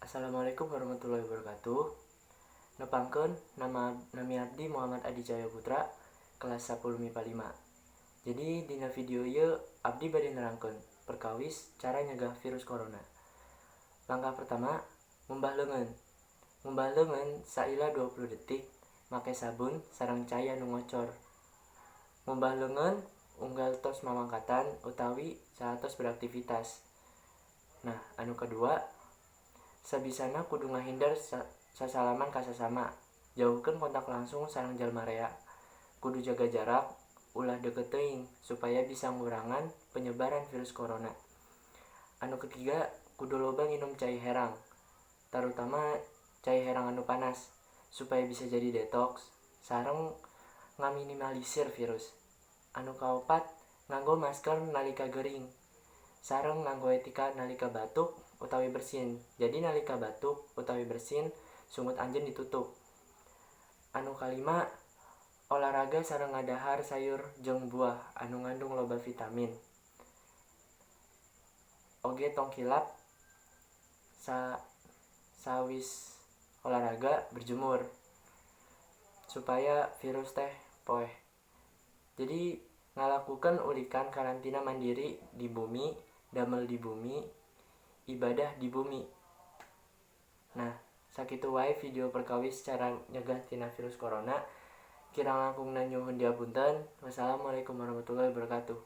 Assalamualaikum warahmatullahi wabarakatuh. Nepangkeun, nama nami abdi Muhammad Adi Cahya Putra, kelas 10 MIPA 5. Jadi, dina video ieu abdi bade nerangkeun perkawis cara nyegah virus corona. Langkah pertama, ngumbah leungeun. Ngumbah leungeun saila 20 detik make sabun sareng cai anu ngocor. Ngumbah leungeun unggal tos mamangkatan utawi saatos beraktivitas. Nah, anu kedua, sabisana kudu ngahindar sasalaman ka sasama. Jauhkeun kontak langsung sareng jalma rea. Kudu jaga jarak, ulah deket teuing supaya bisa ngurangan penyebaran virus corona. Anu ketiga, kudu loba nginum cai herang, tarutama cai herang anu panas, supaya bisa jadi detox sareng ngaminimalisir virus. Anu kaopat, nganggo masker nalika gering sareng nganggo etika nalika batuk utawi bersin. Jadi, nalika batuk utawi bersin, sungut anjeun ditutup. Anu kalima, olahraga sareng ngadahar sayur jeung buah anu ngandung loba vitamin. Oge, tong hilap sawis olahraga berjemur supaya virus teh poeh. Jadi, ngalakukeun ulikan karantina mandiri di bumi, damel di bumi, ibadah di bumi. Nah, sakitu wae video perkawis cara nyegah tina virus corona. Kirang langkungna nyuhun dihapunten. Wassalamualaikum warahmatullahi wabarakatuh.